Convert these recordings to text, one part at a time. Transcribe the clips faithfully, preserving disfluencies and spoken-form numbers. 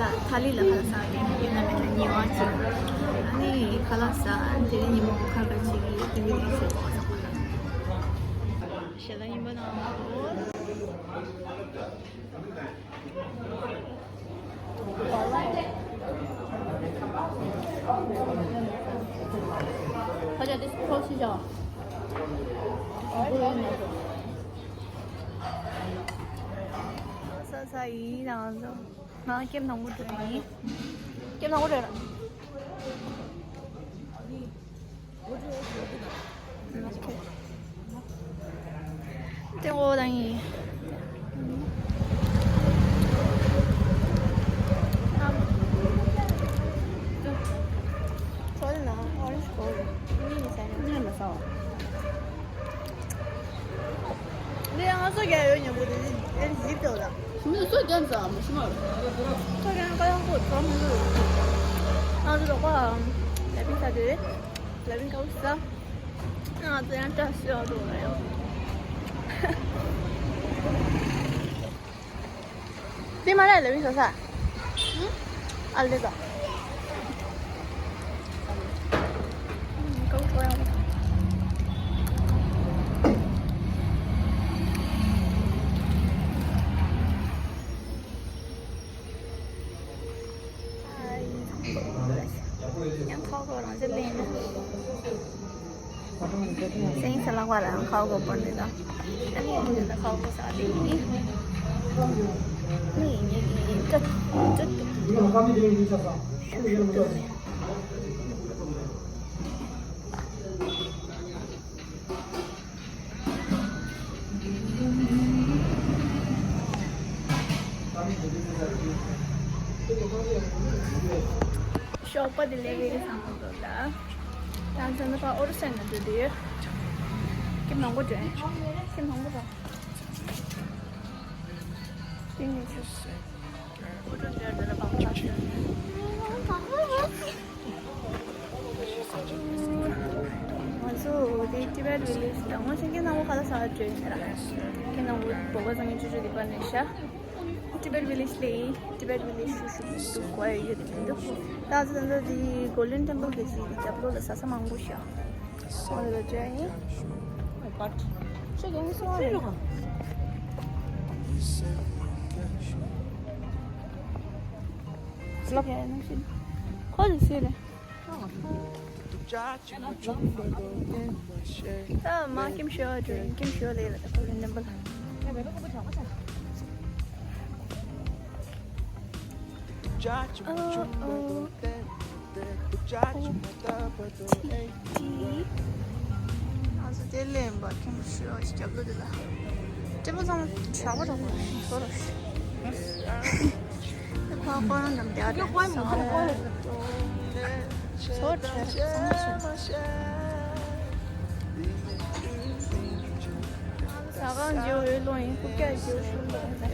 ཐ་ལི་ལ་ཁ་ལག་ཟ་གི་ཡིན་ན་མིན་ན་ཉེ་བ་ཅིག་ཨ་ནི་ཁ་ལག་ཟ་དེ་རིང་ཉིན་མོ་ཁ་ཁ་ཅིག་གི་དེ་འདྲ་ཞིག་གོ་ས་གོ་ལ། ཞལ་ལག་ཉིན་པོ་ནང་། ཁ་ཅག་དེ་ཁོ་ཤི་ཅག་ས་ས་ཡིན་རང་ཚོ། ང་ཀེམ་དང་པོ་འགྲོ་ཡིན། ཀེམ་དང་པོ་འགྲོ་ཡིན། ཏེ་འོ་དང་ཡིན། ཚོ་ལ་ཨོ་རེན་ཇི་གོ་རེད། མི་ཡིན་ས་ཡིན། ངས་མ་ཟ་བ། ལས་ང་སོ་རྒྱག་ཡོད་ཉོ་བོ་དེ་ཨེ་ཟིབ་ཏོ་ལ། མི་སོ་རྒྱག་ཟ་མ་ཤི་མ། སོ་རྒྱག་ཀ་ཡང་གོ་ཚོ་མི་འདུག་ང་ཚོ་རོགས་པ་ལ་པིན་ས་དེ་ལ་པིན་ཁའུ་ས། ང་ཚོ་ཡང་བཀྲ་ཤིས་འདུག་ལ་ཡོད། དེ་མ་རེད་ལ་བི་སོ་ས། ཨ་ལེ་ད། ཡང་ཁ་ཁོ་རང་ཚོ་ལེན་ན། སེང་ས་ལག་པ་ལ་ཁ་གོ་པོ་ནི་ད། ཨ་ནི་འདི་ལ་ཁ་གོ་ས་དེ་ཡིན། ནི་ཡིན་ནི་ཡིན་ཀ་ཀ་ཀ། ཞོགས་པ་དེ་ལས་ཀའི་བསམ་བློ་འདུག་ལ། ཡང་ཚན་པ་ཨོ་རི་སན་ན་འདུག་དེ། ཁྱིམ་ནང་གོ་དྲན། ཁྱིམ་ནང་གོ་དྲན། ཏིང་ངེ་ཆུ། ཨོ་ཏོ་འདྲ་འདྲ་ལ་བང་ཆ་ཤོད། ང་ཚོ་དེ་ཊི་བེཊ་ཝི་ལེཇ་ལ་ངོ་ཤེས་ཀྱི་ནང་བོ་ཁ་ལ་ས་ལ་བྲོས་ཡིན་ལ། ཁྱེད་ནང་བོ་བོད་པ་ཚང་གི་ཅུ་ཅུ་དེ་པར་ནས་ཤ། ཊི་བེཊ་ཝི་ལེཇ་ལས་ཡིན། ཊི་བེཊ་ཝི་ལེཇ་ཤུ་ཤུ་འདུག་གོ་ཡ་ཡོད་དེ་འདུག་ད་ཚོ་ད་ཚོ་དེ་གོལ་ཌན་ཊེམ་པལ་གི་ཅིག་རྒྱབ་ལོགས་ལ་ས་ས་མང་པོ་ཤ། ཨོ་ལ་ཇ་ཡིན། ཤ་གང་གི་སོང་བ་རེད། ལབ་ཡ་ནང་བཞིན། ཁོ་ལ་སེ་རེད། ད་མ་ཁྱིམ་ཤོ་ཨ་ཏྲེ་ཁྱིམ་ཤོ་ལེ་ལ་ད་ཁོ་ལ་ནམ་པ་ལ། ཨོ་ཨོ། ཨོ། ཨ་ཟོ་དེ་ལེན་པ་ཁྱིམ་ཤོ་ཨ་སྐྱབས་ལོ་དེ་ལ། ཏྲེ་མོ་ཚང་མ་ཤ་བ་རོགས་པ་ཤོ་རོགས་ཤ། ཁོ་ཁོ་རང་འདམ་རྒྱག་རེད། ཚོར་ཆེ་རེད་བསམ་བྱུང་། ཟ་ཁང་ཇོ་འོས་ལོ་ཡིན་ཁུག་ཀྱ་ཇོ་ཤུ་ལོ་ཡིན།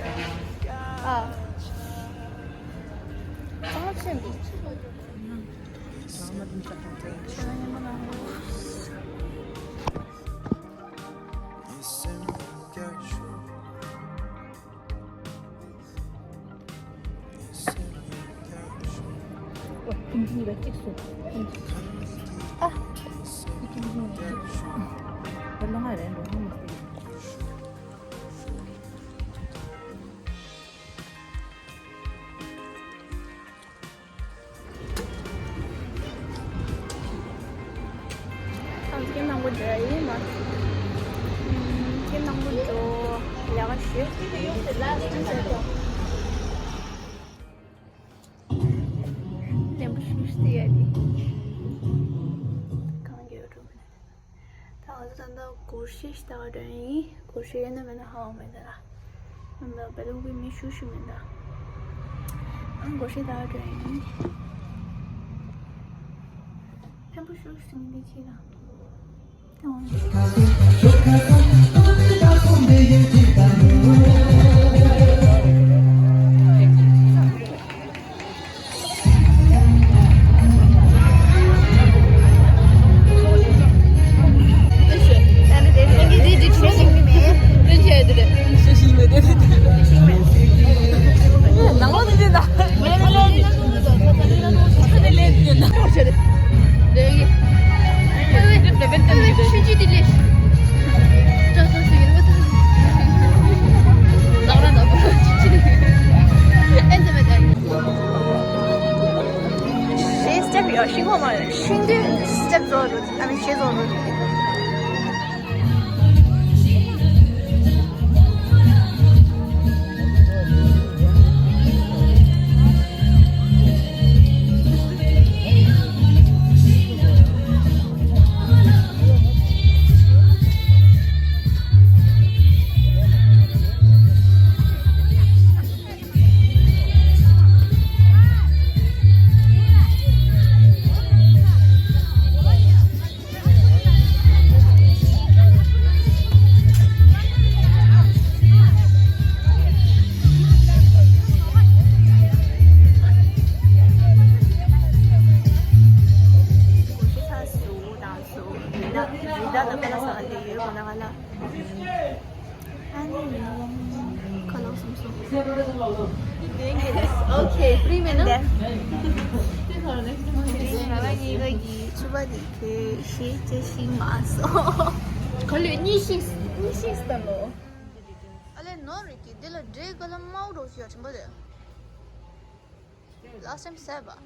ཨ། ཚང་མ་ཆེན་པོ། ཆེན་པོ་ཉི་མ་ནང་ལོ། ཨ། ཁྱེད་རྣམ་པ་འདྲ་ཡིན་མ། ཁྱེད་རྣམ་པ་འགྲོ་ལས་ཀ་བྱེད། ལེན་པོ་ཤུ་ཤུ་ཡ་དེ། གང་གི་ཡོད་འགྲོ་མེད། ད་ང་ཚོ་ད་ལྟ་སྒོར་གཞས་ཞིག་ལྟ་བ་འགྲོ་ཡིན། སྒོར་གཞས་ཡོད་ན་མེད་ན་ཧ་གོ་མེད་ད་ར། ང་ད་བེ་ལུང་པའི་མི་ཤུ་ཤུ་མེད་ད། ཨང་སྒོར་གཞས་ལྟ་བ་འགྲོ་ཡིན། ཕན་པོ་ཤུ་ཤུ་མི་འདི་ཅི་ད། ཡ་ཤིང་ཁོག་མ་རེད། ཤིང་དུས་སི་ཊེབ་བཟོ་རུ། ཨ་ནི་ཞེ་བཟོ་རུ། Okay, free མེད་ན། ང་ལ་གཉིས་ཀ་གི་ཕྱུ་པ་དེ་ཁྱོད་ཤེས་བྱ་ཤེས་མ་སོང་། ག་ལེ་གཉིས་ཤིག་གཉིས་ཤིག་ལྟ་ལོ། ཨ་ལེ་ནོར་རེད་ཀྱི་འདི་ལ་འདྲེ་ག་ལ་མའོ་རོ་ཞིག་ཡོད་ཆེན་པོ་རེད། Last time བཟས་པ།